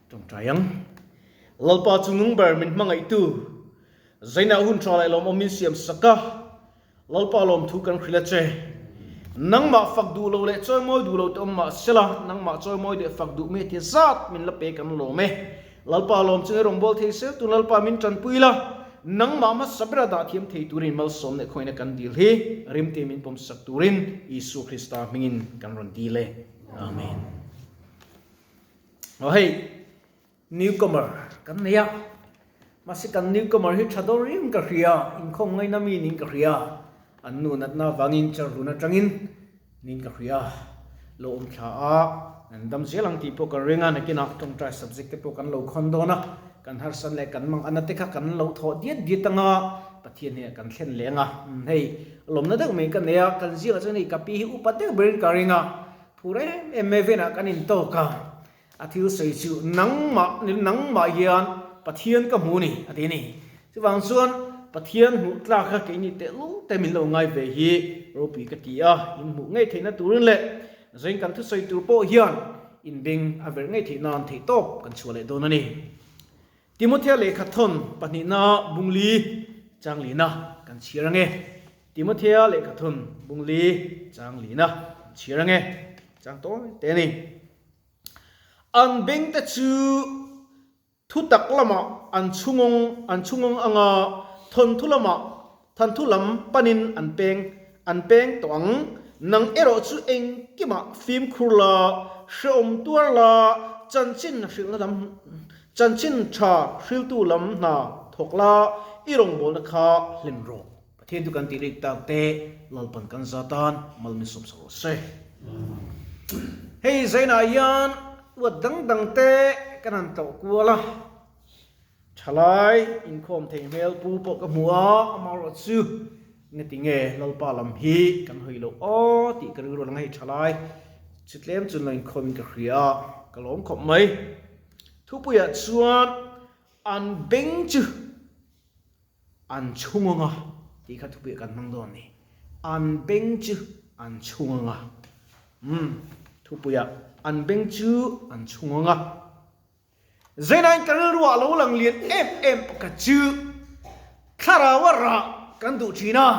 Tawngtai ang. Lalpa chu nung ber min hmangaihtu, Zainah hun tha leh lawmawm min siam sak a, Lalpa lawmthu kan hrilh a che. Nangmah fak duh lo leh chawimawi duh lo te awm mah sela, nangmah chawimawi leh fak duh mi tia zat min la pe kan lawm e. Lalpa lawm chu nge rawngbâwl thei sel tun Lalpa min tanpui la, nangmah hmasa bera dah thiam thei turin malsawm leh khawina kan dil hi rimte min pawm sak turin Isua Krista hmingin kan rawn dil e. Amen. Aw hei, newcomer kan nei a, mahse kan newcomer hi tha dawr riam ka hria, inkhawm ngaina mi niin ka hria, an nu natna avangin charhlun atangin Nin ka hria, lo awm thla a, an dam zel ang tih pawh kan ring a, nakinah tawngtai subject te pawh kan lo khawn dawn a, kan harsan leh kan mang ana te kha kan lo thawh diat diat ang a, Pathian hi kan thlen leh ang a, hei lawmna deuh mai ka nei a, kan zingah chuan hei ka pi hi upa deuh berin ka ring a, phur em em mai venah kan intawk a, a thil sawi chu nangmah nangmah hian Pathian ka hmu ni a ti a ni. Chuvang chuan Pathian hmuh tlak kha keini tehlul te min lo ngai ve hi ropui ka ti a, in hmuh ngei theihna turin leh zain kan thusawi tur pawh hian inbeng a verh ngei theih nan theihtawp kan chhuah leh dawn a ni. Timothea lehkha thawn pahnihna bungli changlina kan chhiar ange. Timothea lehkha thawn bungli changlina kan chhiar ange. Chang tawi te a ni. An bengte chu thutak lamah an chhungawng an chhungawng anga thawnthu lamah thanthu lam panin an peng an peng tawh ang. Nang erawh chu engkimah fimkhur la, hrehawm tuar la, chanchin hrilhna lam chanchin tha hriltu lam hna thawk la, i rawngbawlna kha hlen rawh. Pathian chu kan tih rik tak te Lalpan kan za tan mal min sawm sak rawh se. Hei zainah hian uat dang dang te kan han tlawh kual a, thalai inkhawm thei hmel pu pawh ka hmu a, amaherawh chu ngati nge Lalpa lam hi kan hawi loh aw tih ka rilru lang a, hei thalai chu tlem chu lo inkhawm in ka hria a, ka lawm khawp mai. Thupuiah chuan an beng chu. An chhung anga tih kha thupuiah kan hmang dawn a ni. An beng chu an chhung anga. Umm, thupuiah an beng chu an chhung anga. Zainain ka rilruah a lo lang lian em em pakhat chu Thlaraua rah kan duh thin a.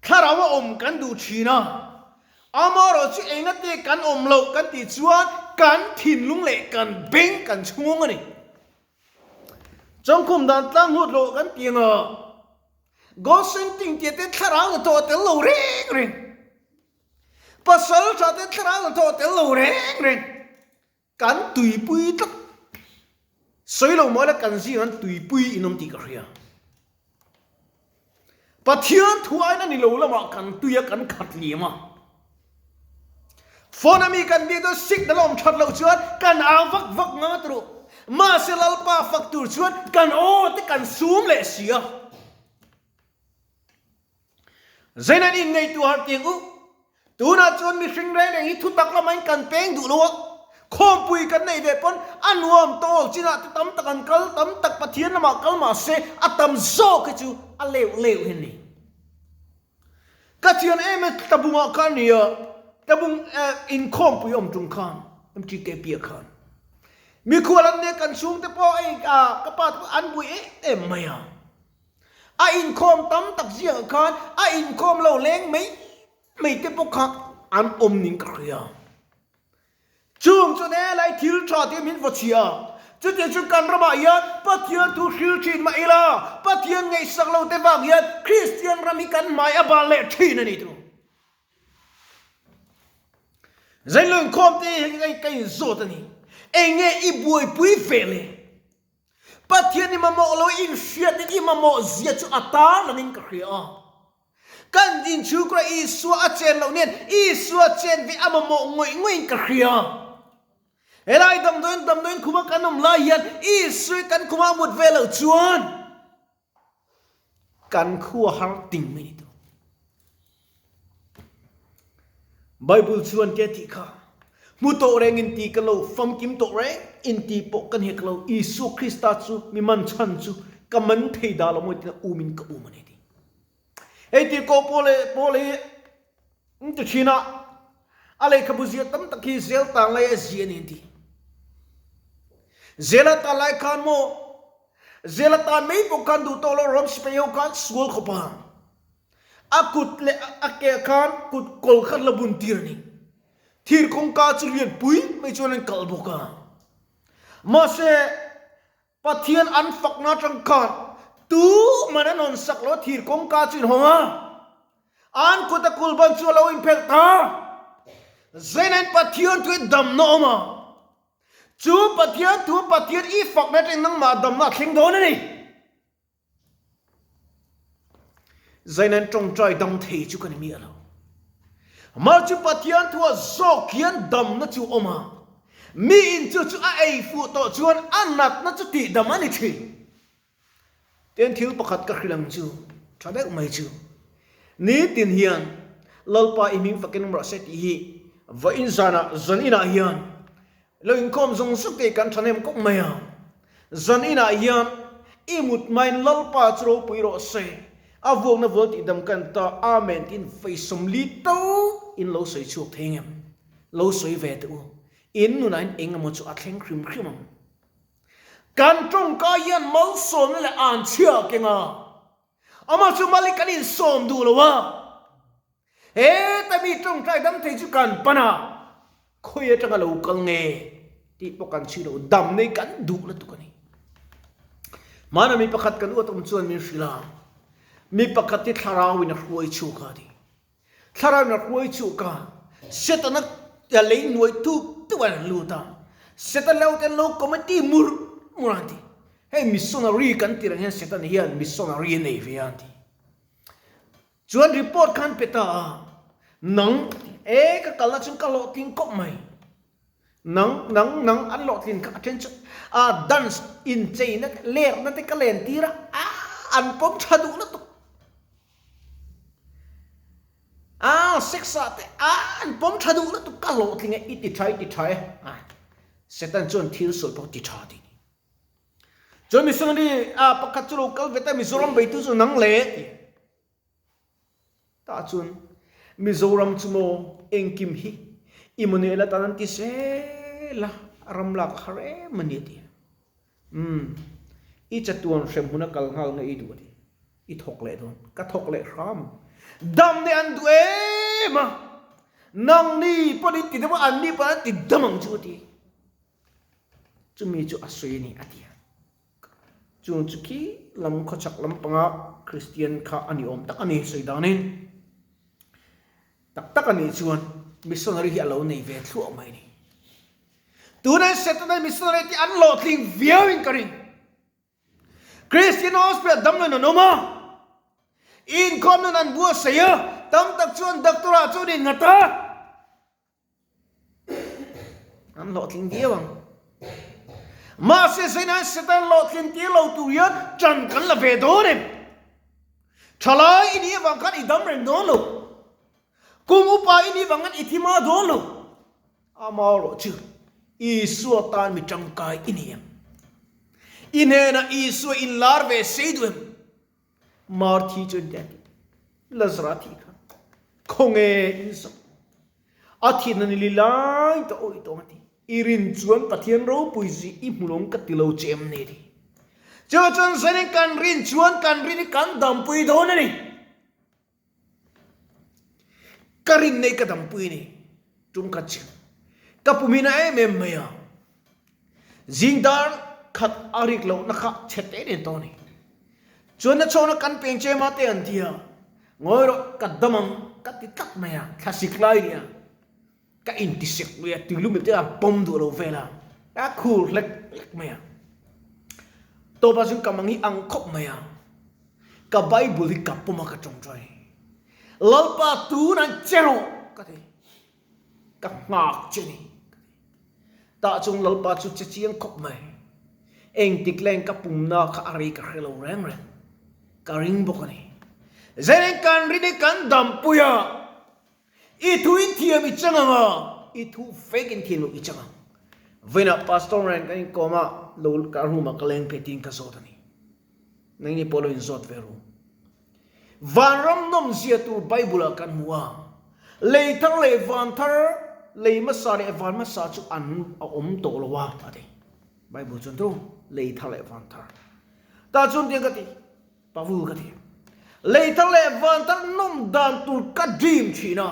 Thlarau a awm kan duh thin a, amaherawh chu engate kan awm loh kan tih chuan kan thinlung leh kan beng kan chhung a ni. Chawngkhum dan tlang hlut loh kan ti ang a, Gosen ting tia te thlarau na tawh tel lo reng reng, pasal tha te thlarau na tawh tel lo reng reng, kan tuipui tlat. Sawi lo mah ila kan zing an tuipui in awm tih ka hria. Pathian thu aina ni lo lamah kan tui a kan khat liam a. Phone a mi kan biak chuan signal a awm that loh chuan kan au vak vak nga ta ru. Mahse Lalpa fak tur chuan kan aw te kan sum leh si a. Zeinan in ngaihtuah harh tiang u. Tunah chuan mihring reng reng hi thutak lamain kan peng duh lo a, khawmpui kan neih ve pawn a nuam tawl chinah te tam tak an kal, tam tak Pathian lamah kal mah se a tam zawk hi chu a leuh leuh hi a ni. Ka thian em e tlabungah khan nia, tlabung inkhawmpui awm tung khan, MTKP ah khan mikhual an nia kan chhungte pawh hei ka pa te pawh an buai em em mai a. A inkhawm tam tak ziangah khan a inkhawm lo leng mai mai te pawh kha an awm ning ka hria. Chung chuan helai thil tha te min vaw chhia a, chutiang chu kan ramah hian Pathian thu hril thin mah ila, Pathian ngaihsak lo te vang hian Kristian ram hi kan hmai a bal leh thin a ni tu. Zailo inkhawm te hi ka inzawt a ni. Enge i buaipui ve le? Pathian i mamawh lo in hriat in i mamawh zia chu a tar langin ka hria a. Kan din chhungkura Isua a chen loh nen Isua chen ve a mamawh ngawih ngawih in ka hria. Helai damdawiin damdawiin khuma kan awm lai hian Isua i kan khuma a mut ve loh chuan kan khua har ting mai ni tawh. Bible chuan ke tih kha hmu tawh reng in ti ka lo, famkim tawh reng in ti pawh ka hnek lo, Isua Krista chu mi man chhan chu ka man thei dah lo mawi tina um in ka um a ni ti. Hei tirhkoh Paul Paul hi an ti thin a, a lehkhabu ziah tam tak hi zel tang lai a ziah a ni an ti. Zela tan lai khan maw Zela tan mai pawh khan duh tawh lo Rom sipai ho khan sual khawp a. A kut leh a ke khan kut kawl khan la bun tir a ni. Thir kawngka chu lian pui mai chuan an kalh bawk a. Mahse Pathian an fakna atang khan tu man an hawn sak lo a thir kawngka chu in hawng a. An kut a kulban chu a lo inphelh ta. Zainain Pathian thu hi damna awm a. Chu Pathian thu Pathian i fakna atangin nangmah damna a thleng dawn a ni. Zainain tawngtai dam thei chu ka ni miah lo. Amah chu Pathian thuah zawk hian damna chu a awm a. Mi in chu chu a ei fuh tawh chuan a natna chu tihdam a ni thin. Tin thil pakhat ka hrilh ang chu, tha deuh mai chu. Nitin hian Lalpa i hming fakin rawh se tih hi vawiin zanah zan inah hian lo inkhawm zawng zawng te kan thahnem kawp mai a. Zan inah hian i mut hmain Lalpa chu ropui rawh se, a vuakna vual tihdam kan ta, Amen tiin vawi 40 tal in lo sawi chhuak thei ngem? Lo sawi ve teh u, in nunah in eng emaw chu a thleng hrim hrim ang. Kan tawngka hian malsawmna leh anchhia a keng a, amah chu mali kan insawm duh lo a, heta mi tawngtai dam thei chu kan pan a, khawi atanga lo kal nge tih pawh kan chhui lo, dam nei kan duh lutuk a ni. Hmana mi pakhat kan uat awm chuan min hrilh a, mi pakhat hi thlarauin a hruai chhuak a ti. Thlarau na hruai chu ka Setana lei nuai tuk tuk an lut a, Setan lo ten lo committee mur mur an ti. Hei missionary kan tir ang hian Setan hian missionary a nei ve a an ti. Chuan report khan pe ta a, nang e ka kalna chu ka hlawhtling kawp mai. Nang nang nang an hlawhtlin kha a then chu a dance incheina te lerna te ka len tir a, an pawm tha duh lutuk. A sex ah te a an pawm tha duh lutuk ka hlawhtling e i ti tha i ti tha e a Satan chuan thil sawi pawh ti tha tih ni. Chuan missionary a pakhat chu lo kal ve ta Mizoram beitu chu nang le ti. Tah chuan Mizoram chu maw engkim hi Immanuel atan an ti zel a ram lak a har em a ni a ti. Umm i chatuan hrem hmun a kal nghal nge i duh a ti. I thawk leh dawn. Ka thawk leh hram ang. Dam nih an duh em a, nangni pawn in ti dam a, anni pawn an ti dam ang chu a ti. Chumi chu a sawi a ni a ti a. Chung chu khi lam khawchhak lampanga Kristian kha a ni awm tak a ni sawi danin. Tak tak a nih chuan missionary hi a lo nei ve thluah mai a ni. Tunah Setana missionary te an hlawhtling viauin ka ring. Kristian hospital dam loin an awm a, inkhawm nun an buatsaih a, tam tak chuan doctor ah chuan in nghat a, an hlawhtling viau ang. Mahse Satan Satan hlawhtlin tir lo tur hian ṭan kan la ve dawn em? Ṭhalai i nih avang khan i dam reng dawn lo. Kum upa i nih vang khan i thi hma dawn lo. Amaherawh chu Isua tan mi tangkai i ni em? I hnenah Isua inlar ve sei duh em? Marthi chu engtia tih? Lazara thih kha khawnge in zawh? A thihna ni li lai ta awih tawng a ti. I rin chuan Pathian ropui zi i hmu lawng ka ti lo che em ni ti. Chu chuan zanin kan rin chuan kan rin hi kan dampui dawn a ni. Ka rin nei ka dampui ni tum khat chu ka pumina em em mai a, zing dar khat a rik lohna kha chhe te nen tawh a ni. Chuan na chhawna kan peng che mah te an ti a, ngawi rawh ka dam ang ka ti tlat mai a, thlasik lai nia ka intisek lui a, tuilum te a pawm duh lo vel a, a khur hlek hlek mai a. Tawpah chuan ka mang hi ang khawp mai a, ka Bible hi ka pawm a ka tawngtai. Lalpa tunah che rawh ka ti, ka nghak che ni ka ti. Tah chuan Lalpa chu che chiang khawp mai. Engtik leng ka pumna kha a rei ka hre lo reng reng. Ka ring bawk a ni. Zenin kan rin hi kan dampui a. I thu in thiam i chang ang a, i thu fake in thiam loh i chang ang. Vawiinah Pastor nen kan inkawm a, lo ka room ah ka leng phei tiin ka zawt a ni. Nangni pawh lo inzawt ve ru. Vanram nawmzia tur Bible ah kan hmu a, lei thar leh van thar, lei hmasa leh van hmasa chu an a awm tawh lo a, a ti. Bible chuan tu lei thar leh van thar. Tah chuan tiang ka ti, Pavu ka ti. Lei thar leh van thar nawm dan tur ka dream thin a.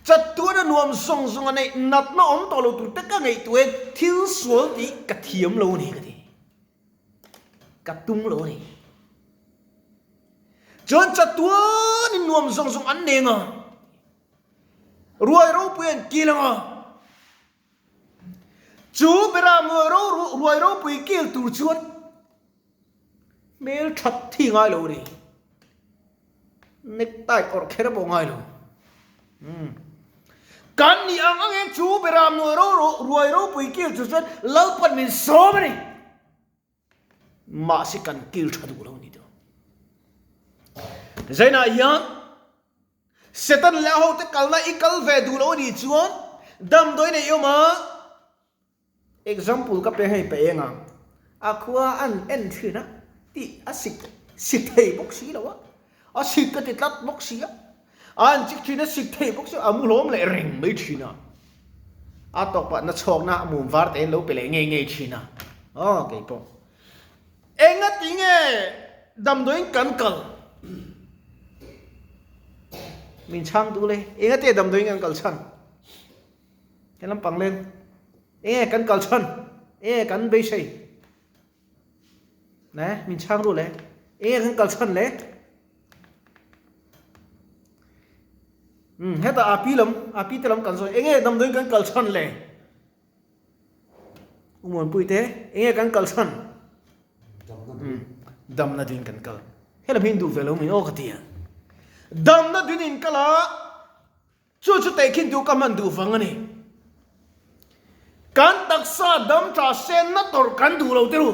Chatuan a nuam zawng zawng a neih natna awm tawh lo tur te ka ngaihtuah in thil sual tih ka thiam lo a ni ka ti. Ka tum lo a ni. Chuan chatuan in nuam zawng zawng an neng a. Ruai ropui an kil ang a. Chu bera ruai ropui kil tur chuan hmel that thi ngai lo a ni. Necktie awrh kher pawh ngai lo. Kan nih ang angin chu bera ruai ropui kil tur chuan Lalpan min sawm a ni. Mahse kan kil tha duh lo a ni tawh. Zainah hian Satan leh a hote kalna i kal ve duh lo a nih chuan damdawi nei awm a, example ka pe hei pe eng ang, a khua an en thin a tih a sik si thei bawk si lo a, a sik ka ti tlat bawk si a, a an chik thin a sik thei bawk si a mu hlawm leh reng mai thin a, a tawk pah na chhawkna a mum var te in lo pe leh ngei ngei thin a, aw keipawh. Engati nge damdawiin kan kal? Min chhang duh le. Engati damdawiin kan kal chhan? He lampang leng. Enge kan kal chhan? Enge kan beisei? Ne, min chhang duh le. Enge kan kal chhan le? Hmm, heta api lam, api te lam kan zawi. Enge damdawiin kan kal chhan le? U Muanpui te, enge kan kal chhan? Damna ding kan kal. Helam hi in duh ve lo mai aw ka ti a. Damna ding in kal a, chu chu tehkhin duh ka hman duh vang a ni. Kan taksa dam tha senna tawrh kan duh lo te ru.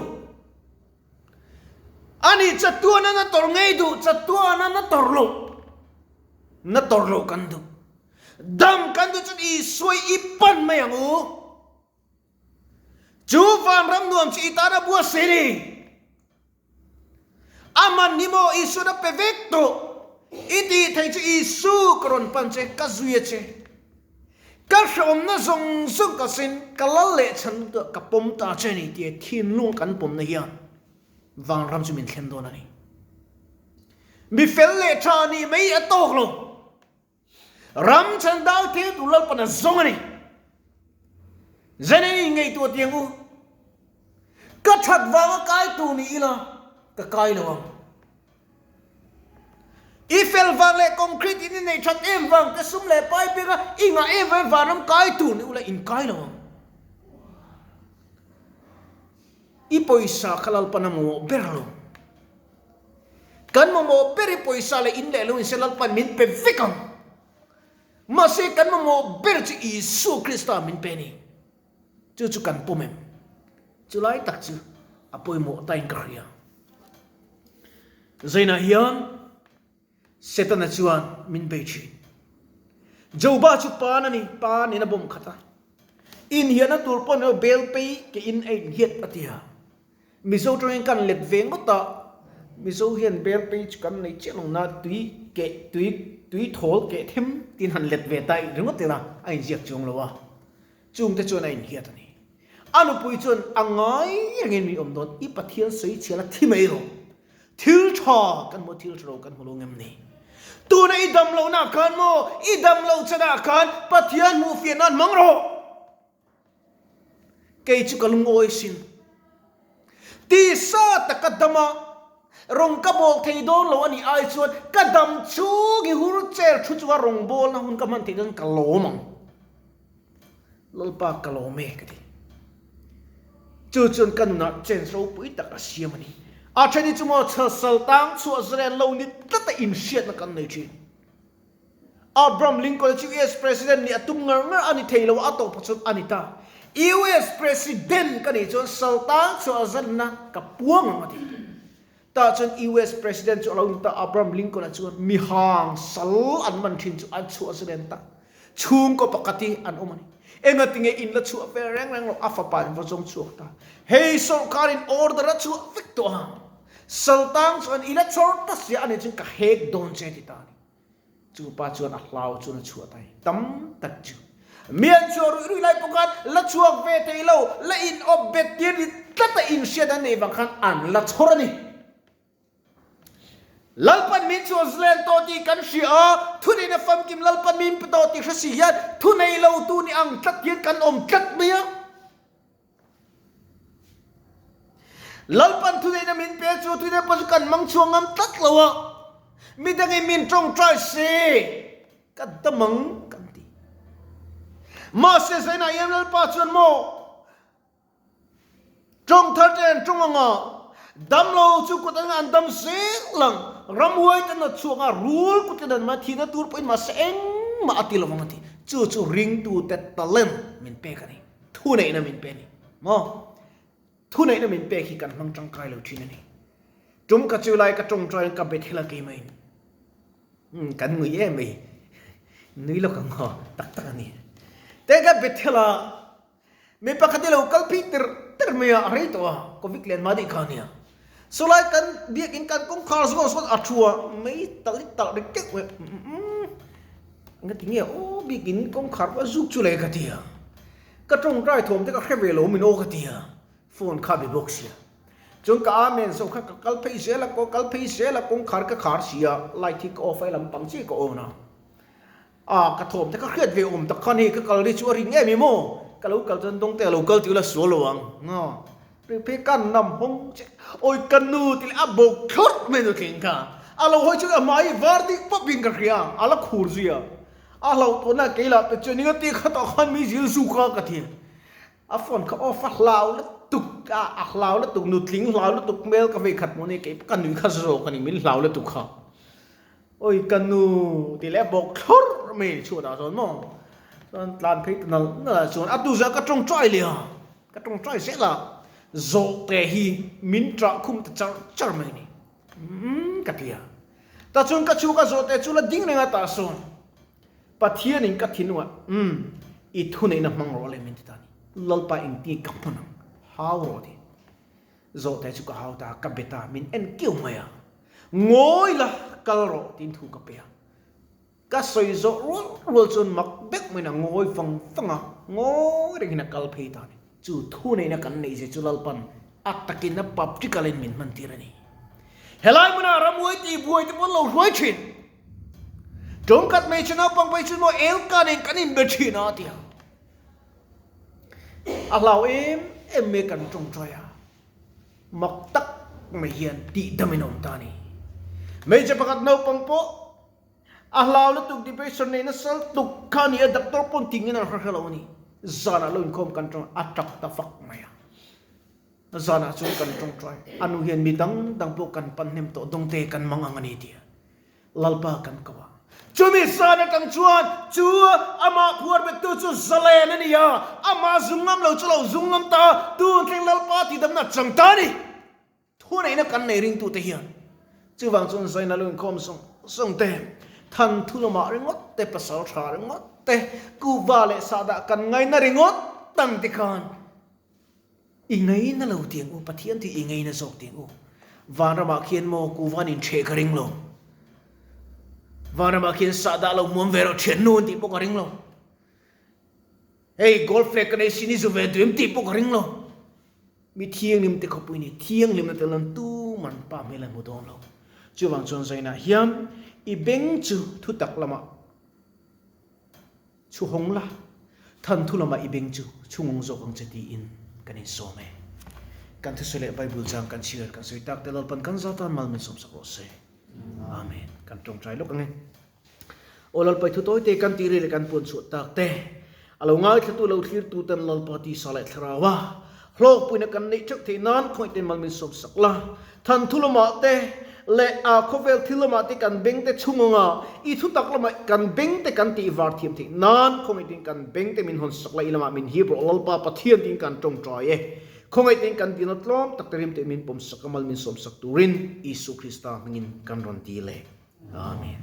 Ani chatuana na tawrh ngei duh, chatuana na tawrh loh, na tawrh loh kan duh. Dam kan duh chuan Isua i pan mai ang u. Chu vanram nuam chu i tan a buatsaih a ni. A man hi maw Isua'n a pe vek tawh. I tih theih chu Isu ka rawn pan che, ka zui a che. Ka hrehawmna zawng zawng ka sin, ka lal leh chhan lutuk ah ka pawm ta che a ni tia thinlung kan pawmna hian vanram chu min thlen dawn a ni. Mi fel leh tha nih mai a tawk lo. Ram chhan dal thil tur Lalpan a zawng a ni. Zen in inngaihtuah tiang u. Ka that vanga kai tur ni ila ka kai lo ang. I fel vang leh concrete in i nei that em vang te sum leh pai peka i ngah em vangin vanram kai tur ni ula in kai lo ang. I pawisa kha Lalpan a mamawh ber lo. Kan mamawh ber i pawisa leh in leh lo in se Lalpan min pe vek ang. Mahse kan mamawh ber chu Isua Krista min pe a ni. Chu chu kan pawm em? Chu lai tak chu a pawimawh ta in ka hria. Zainah hian Setana chuan min bei thin. Joba chu pan a ni, pan in a bawm khat a. Inhiahna tur pawh ni lo, bel pei ke in a inhiat a ti a. Mizo tawngin kan let ve ngawt a, Mizo hian bel pei chu kan nei chiah lo na, tui keh tui tui thawl keh them tiin han let ve ta ringawt ila a inziak chuang lo a, chungte chuan a inhiat a ni. A nupui chuan a ngai rengin mi awm dawn, i Pathian sawi chhial a thi mai rawh. Thil tha kan hmu, thil tha lo kan hmu lo ngem ni? Tuna i dam lohna khan maw, i dam loh chanah khan Pathian hmuh fiah nan hmang rawh. Kei chu ka lungawi sin. Tisa taka dama rawng ka bawl thei dawn lo a nih ai chuan ka dam chhung i hur cher thu chunga rawng bawlna hun ka hman theih chuan ka lawm ang. Lalpa ka lawm e ka ti. Chu chuan ka nunah change ropui tak a siam a ni. A then hi chu maw chhasal tang chhuah zalen lo ni tlata inhriatna kan nei thin. Abraham Lincoln chu US President nih a tum ngar ngar a ni thei lo a, a tawpah chuan a ni ta. US President ka nih chuan sal tang chhuah zanna ka puang ang a ti. Tah chuan US President chu a lo ni ta, Abraham Lincoln-a chuan mihang sal an man thin chu an chhuah zalen ta. Chhungkaw pakhat hi an awm a ni. Engatinge in la chhuah ve reng reng lo, a fapa in va zawng chhuak ta. Hei sawrkarin order a chhuah vek tawh a, sal tang chuan i la chawr ta sia a nih chuan ka hek dawn che ti ta a ni. Chu pa chuan a hlau chuan a chhuah ta hi tam tak chu. Mi an chhuah ruih ruih lai pawh khan la chhuak ve thei lo, la in awp bet tir ni tlata inhriat an neih vang khan an la chhawr a ni. Lalpan min chhuah zlen tawh tih kan hria a, thuneihna famkim Lalpan min pe tawh tih hre si hian thunei lo tu ni ang tlat hian kan awm tlat mai a. Lalpan thuneihna min pe chu thuneihna pawh chu kan mang chhuah ngam tlat lo a, midangin min tawngtai se ka dam ang kan ti. Mahse zainah hian Lalpa chuan maw Tawng thar te an tawng anga, damlo chu kut anga an dam zel ang, ramhuai ten a chhuak a, rul kut ten an mah thihna tur pawhin mahse engmah a ti lovang a ti. Chu chu ringtute talent min pek a ni, thuneihna min pe a ni. Maw? Thuneihna min pek hi kan hmang tangkai lo thin a ni. Tum ka chu lai ka tawngtaiin ka be thil a keimah in. Kan ngui em mai, nui lawk ang aw, tak tak a ni. Te ka be thil a. Mi pakhat i lo kal phei ter ter mai a, a rei tawh a, Covid lian hma daih kha a nia. Sawlai kan biakin kan kawngkhar zawn sawn a thu a, mei talh hi talh ri keuh mai a, umm nga ti nge aw biakin kawngkhar pawh a zuk chu le ka ti a, ka tawngtai thawm te ka hre ve lo min aw ka ti a, phone kha a be bawk sia. Chuan ka amen zawk kha ka kal phei zel a, ka kal phei zel a, kawngkhar ka khar sia, light hi ka off a, lampang chiah ka on a. A, ka thawm te ka hriat ve awm tak khan hei ka kal ri chu a ring em i maw? Ka lo kal chuan dawngte a lo kal tih ula sual lo ang. Nga, ri phei kan nam hawng che. Awi ka nu ti leh a bawk thlawt mai nu tling kha. A lo hawi chu a hmai hi var dih pawp in ka hria, a la khur zui a. A hlauh tawhna kei lah pe chuan ninga ti khatah khan mi zil zuk a ka ti. A phone kha off a hlau lutuk a, a hlau lutuk nutling hlau lutuk hmel ka vei khat maw ni kei ka nui kha zawk a ni min hlau lutuk kha. Oi ka nu ti leh bawk thlawr mai chhuat ah chuan maw chuan tlan phei ta nalh nalh ah chuan a tu zah ka tawngtai leh a ka tawngtai zel a zawh te hi min ṭah khum ta char char mai a ni umm ka ti a tah chuan ka chhuk a zawh te chu la ding reng a tah sawn Pathian in ka thinlung ah umm i thuneihna hmang rawh le min ti ta a ni Lalpa engtin ka hman ang hau rawh ti. Zawhte chu ka hau ta, ka bet a, min en kiau mai a. Ngawi la, kal rawh tiin thu ka pe a. Ka sawi zawh rual rual chuan mak deuh maiin a ngawi vang vang a, ngawi rengin a kal phei ta a ni. Chu thu neihna kan neih zia chu Lalpan a takin a practical-in min hman tir a ni. Helai hmunah ramhuai tih buai te pawh an lo hruai thin. Tawngkhat hmeichhe naupang phei chu maw Elka nen kan inbe thin a, a ti a. A hlau em em mai kan tawngtai a, mak tak mai hian tihdam in a awm ta a ni. Hmeichhe pakhat naupang pawh a hlau lutuk depression neih nasa lutuk kha a ni a, doctor pawn tingin an hre hre lo a ni. Zanah lo inkhawm kan tawng a tap ta fak mai a. Zanah chuan kan tawngtai a nu hian mi dang dang pawh kan pan hnem tawh dawngte kan mang ang a ni tih a. Lalpa kan ko a. Chumi san atang chuan chu amah phuar bettu chu zalen a ni a, amah zung ngam lo chu lo zung ngam ta a, tun thleng Lalpa tidamna chang ta a ni. Thuneihna kan nei ringtute hian chuvang chuan zaina lo inkhawm zawng zawng te, than thu lamah ringawt te, pasal tha ringawt te, kuhva leh sahdah kan ngaina ringawt ang te khan, I ngaina lo tiang u, Pathian tih i ngaina zawk tiang u. Vanramah khian maw kuvan in ṭheh ka ring lo. Vanramah khian sahdah lo muam ve rawh ṭhiannu an tih pawh ka ring lo. Hei gold flake ka nei sin i zu ve duh em tih pawh ka ring lo. Mi thianghlim te khawpui ni thianghlimna tel nan tuman pa hmel an hmu dawn lo. Chuvang chuan zainah hian i beng chu thutak lamah Chhu hawng la, than thu lamah i beng chu chhungawng zawk ang che tiin kan insawm e. Kan thusawi leh Bible chang kan chhiar kan sawi tak te Lalpan kan za tan mal min sawmsak rawh se. Amen. Kan tawngtai lawk ang e. Aw Lalpa i thu tawi te kan tih ri leh kan puan chhuah tak te a lo ngaithlatu lo thlirtu ten Lalpa tisa leh thlarau a hlawkpuina kan neih theuh theih nan khawngaih ten mal min sawmsak la. Than thu lamah te leh a khawvel thil lamah te kan beng te chhung anga i thutak lamah kan beng te kan tih var thiam theih nan khawngaitin kan beng te min hawn sak la i lamah min hip rawh Lalpa Pathian tiin kan tawngtai e. Khawngaitin kan dina tlawm tak te rim te min pawm sak a mal min sawm sak turin Isu Krista hmingin kan rawn dil e. Amen.